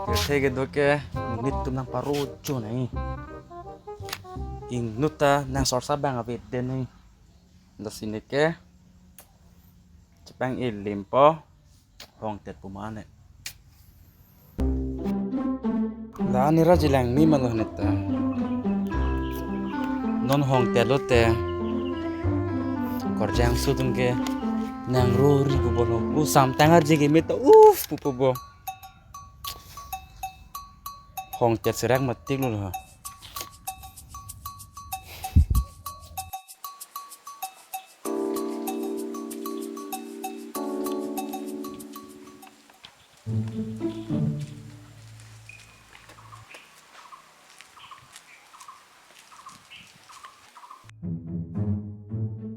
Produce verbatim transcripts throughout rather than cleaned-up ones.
Pirthe kedo ke monit atum nangparo chonai. Ingnut ta nang sorsa abang avedet nai. Lasi neke chepang-i limpo, hongtet pu mane. La nira jilang ni malo neta. Non hongtet lote. Korjang aso atum ke nangruri pu bolo. U samtang arje ke meta uf pu pu bo. Hongtet serak matik lo ha.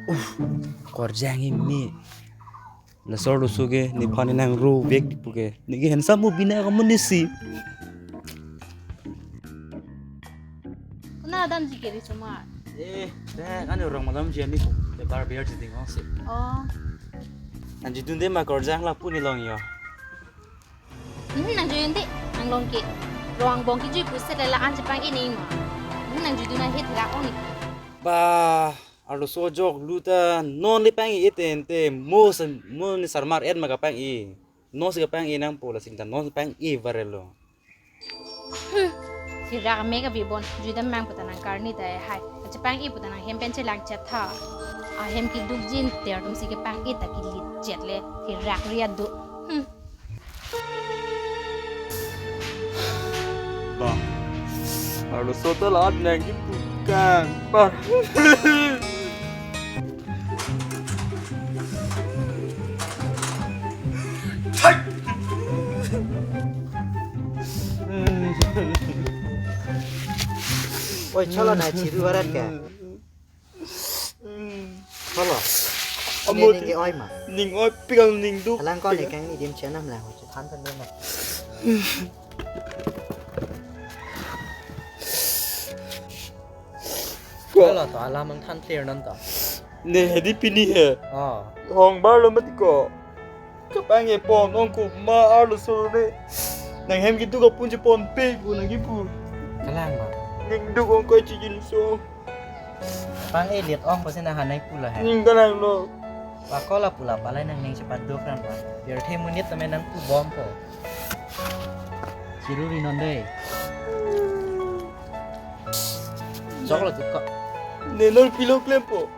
Uf, korjang imi. Laso arloso ke nephan nangrovek pu ke. Neke handsome mo bina kamu nisi. Kuna damji keri chomar. Eh, deh, kan orang malam jian ni. Lebar biar jadi ngosip. Oh. Nangji dunde ma korjang lapu ni long yo. Hmm, nangjoin di, nanglong ke. Ro angbong kejui puset le la-an chepang-i nang ma. Hmm, nangjoidun ahet rak ong ni. Ba, arloso ajok lu ta non le pang-i ete ente mo sen, mo ni sarmar et ma kapang-i. Non si kapang-i nangpo lasi ta non pang-i varelo. Hmm. Pherak ame kave bon, juidam mang pu ta nangkarni ta hai. Chepang-i pu ta nanghem pen chelang chet tha. Ahem kedukjin ter atum si kepang-i ta kilit chet le. Pherak ria do. Hmm. Ba. Arloso ta la-an nang kipu kan. Ba. Oi, cholo na chiru varat ke. Cholo. Amo ning ke oi ma. Ning oi pikal ning duk. Alang ko ne kang ni dim chenam lang ho chethan than ma. Ko. Kala to alam ang than clear nan to. Ne hedi pini he. Ah. Hong bar lo mati ko. Kapang-i pon ong ko ma arloso ne. Nanghem keduk apun chepon pe ko nang kipu. Kalang ma. Ning duk ong ko chijin so. Pang-i lit ong ko sina hanai pu la he. Ning kalang lo. Pakola pu la palai nangning chepaduk ran pa. Pirthe monit tame nangpu bom po. Chiruri non dei. Choklo tu ko. Ne non pilo klempo.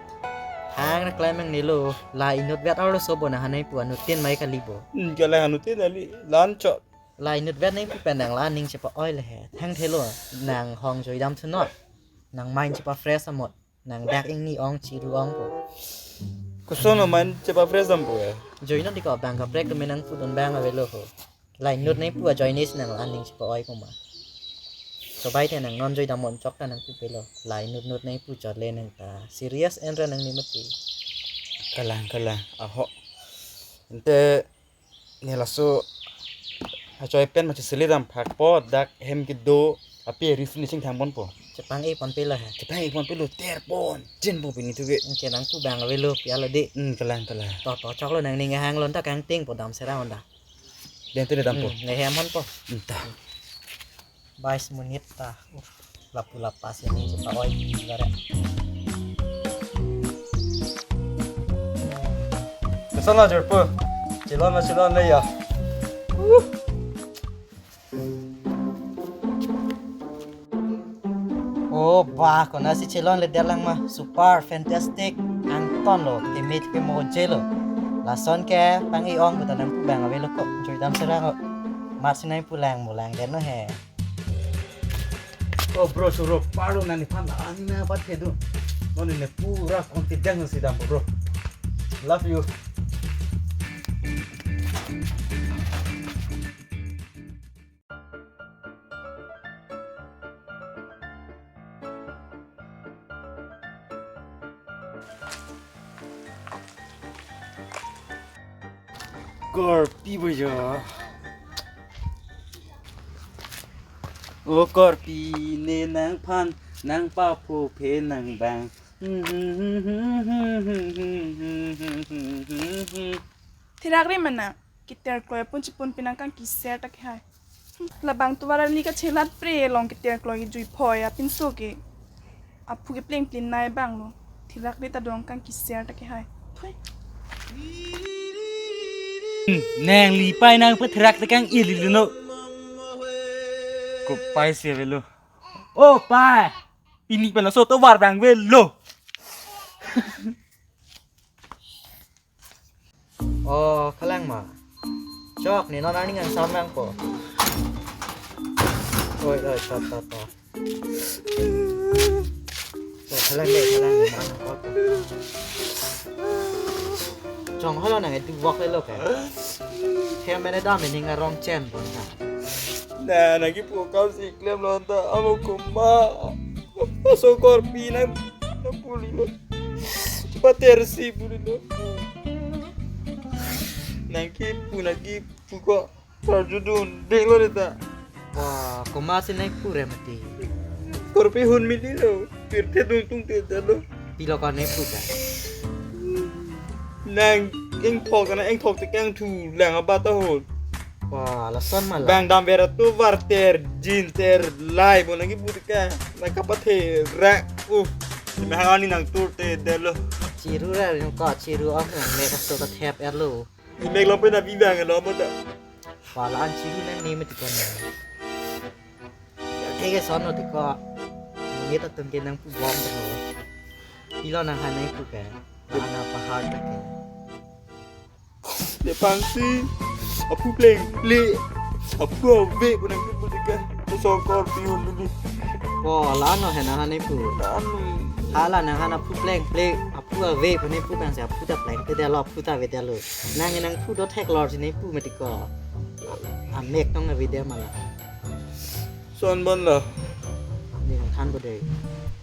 Hang na klem nangnelo. La inutvet arloso bo na hanai pu anuttin mai kali bo. Hmm, kala anuttin ali lanchot. La inutvet nangpu pen nang la ning chepa-oi le he. Thangthelo nang hong joidam thunot. Nang mind chepa fresh amot. Nang dak ingni ong chiru ong po. Koson lo mind chepa fresh dam po ya? Joinon di ko bang kaprek tame nangpudun bang avelo ho. La inut nangpu ajoine si nang la-an ning chepa-oi ko ma. Sobai te nang non joidam monchok ta nangpupelo. La inut nut nangpu chot le nang ta serious en ra nangni mati. Kalang, kalang. Aho. Ente ne laso achoi pen ma chesele dam phak po dak hem kedo api refinishing thang pon po. Chepang-i pon pelo he. Chepang-i pon pelo ter pon. Jin po pini tu ke. Ke nangpu bang avelo pi alo de. Hmm, kalang, kalang. To to choklo nangning hang lon ta kangting po dam sera onda. Den tu de dam po. Hmm, ne hem hon po. Entah. Bais monit ta. Uh, lapu lapas ini chepa-oi gara. Kesana jerpe. Chilon na chilon le ya. Uh. Oh, ba, konasi chilon le dalang ma. Super fantastic. Angton lo, kemit ke moje lo. Lason ke pang-i ong pu ta nangpu bang avelo ko. Joidam sera ko. Mat si nangpulang mo lang den no he. Oh bro, suro paro nani phan ani na bat kedo. Noni ne pura confidence si dam bro. Love you. Korpi bojo. O korpi ne nangphan nangpaphu phe nangbang. Thirak ri mana? Keter kloi apun chipun pinang kangkiser ta kehai. Hmm, labang tovar ali kachelat pre along keter kloi kejui phoi apinso ke. Aphu kepleng plin nai bang lo. Thirak de ta dong kangkiser ta kehai. Phui. Hmm, nangli pai nangpathirak ta kang-ili lo no. Kopai si avelo. O pai. Pini pen laso tovar bang avelo. O, kalang ma. Chok, ne non arni ngan sam lang po. Oi, oi, to, to, to. O, kalang de, kalang de, man ko. Chong holo nang edu wok le lo ke. Hem mene dam ening arong chen pon ka. Na, nangkipu akam si klemlo ta, amo komat. Aso korpi nang, nang pulilo. Pater si pulilo. Nangkipu, nangkipu ko. Arjudun, denglo de ta. Wa, komat si nangpu re mati. Korpi ahun mililo. Pirthe dung tung te ta lo. Pilo ko nangpu ka. Nang ingthok ta, nang ingthok te kangthu lang abat ahut. Wa, lason ma la. Bang damver atovar ter jin ter lai bo nangkipu te ka. Nang kapathe rak. Uh. Mehang ani nangtur te delo. Chiru ra rin ko, chiru ang nang mek aso ta thep er lo. Imek lo pe na bibang lo mo ta. Wa, la-an chiru nang ne mati ko na. Theke son lo te ko. Neta tum ke nangpu bom to. Pilo nang hanai pu ke. Ana pahar ta ke. Nepang si. Aphu pleng ple. Aphu ave pu nangkipu te ka. Aso korpi ahun mili. Ko la-an lo he nang hanai pu. Anu. Hala nang han aphu pleng ple. Aphu ave pu nangpu bang si aphu ta pleng te delo, aphu ta ave delo. Nang nangpu do thek lor si nangpu mati ko. Amek tong na video ma la. Son bon lo. Ning than bo de.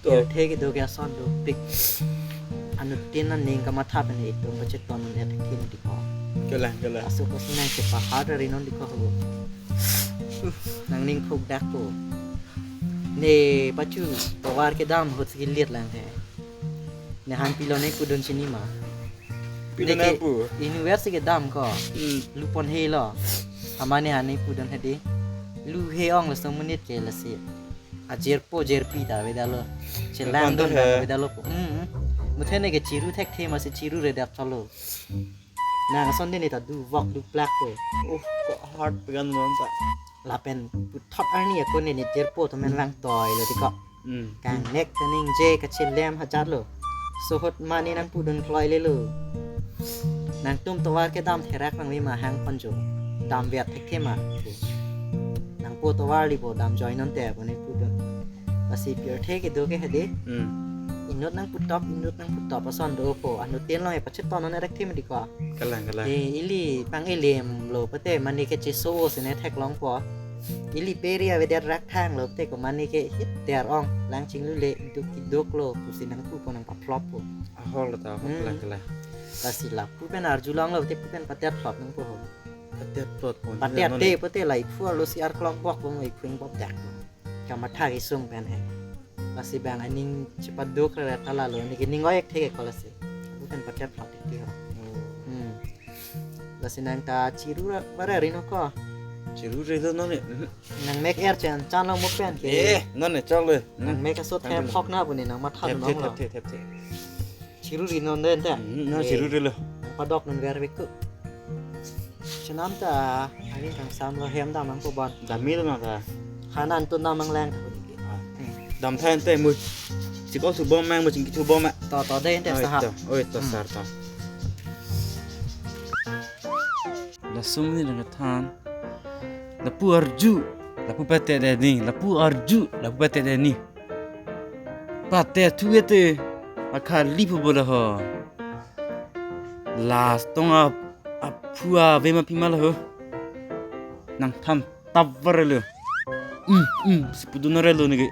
To. Pirthe kedo ke ason dopik. Anuttin aning kamatha pen itum pachetong non et khin di ko. Kalang, kalang. Aso ko si nang chepahar ri non di ko ho. Nang ning phuk dak ko. Ne pachu tovar kedam ahut si kelir lang he. Ne han pilo nangpudun chini ma. Pilo neke nangpu. University kedam ko. Hmm. Lu pon he lo. Amat ne han nangpudun hedi. Lu he ong laso monit ke lasi. Ajirpo jirpi ta ave dalo. Chelang don ta ave dalo po. Hmm. Muthe neke chiru thekthe masi chiru re dak chalo. Nang ason de ne ta du vok du plak po. Uh, ko hard pegan non ta. Lapen puthot arni ako ne ne jirpo to men lang toi lo di ko. Hmm. Kangnek ta ningje kachelem hajar lo. Sohot mane nangpudun kloi le lo. Nangtum tovar kedam therak nang mima hang ponjo. Damver thekthe ma. Nangpo tovar li po dam join non te po nangpudun. Lasi pirthe kedo ke hedi. Hmm. Inut nangputop, inut nangputop ason do po. Anuttin lo e pachetong non erek thim di ko. Kalang, kalang. Eh, ili pang-ilim lo pute mane kecheso si ne theklong po. Ili peri avedet rak thang lo pute ko mane ke hit der ong lang chinglu le duk kiduk lo pusi nangpu ko nangpaflop po. Ahol ta, ahol. Hmm. Kalang, kalang. Lasi lapu pen arjulong lo pute pu pen patet flop nangpo ho. Patet flop po. Patet te pute la iphu arlo si arklok bok po iphu ingbok dak po. Kamatha kesung pen he. Lasi bang aning chepaduk re ta la lo neke ning oek theke ko lasi. Pu pen patet flop ti ho. Oh. Hmm. Lasi nang ta chiru ra bare ri no ko. Chiru re lo non ne. Nang mek er chen chan lo mo pen ke. Eh, non ne chok le. Nang mek aso thep phok na pu ne nang matha thep, no thep, lo. Thep, thep, thep, thep. Chiru ri non den ta. Hmm, non chiru ri lo. Nang padok non ver vek ko. Chenam ta, aning kangsam lo hem dam nangpo bon. Dam mi lo ma ta. Hanan tun dam mang lang. Dam than te mu. Chikol thu bom mang mu chingki thu bom ma. To, to de ente. Oi, saha. To. Oi, to. Hmm. Sar to. Laso ne nang than. Lapu arju. Lapu patet de ni. Lapu arju. Lapu patet de ni. Patet thu ete. Akhali pu bola ho. Last tong a, aphu ave ma pima la ho. Nang than tap var lo. Hmm, hmm, si pudun re lo neke.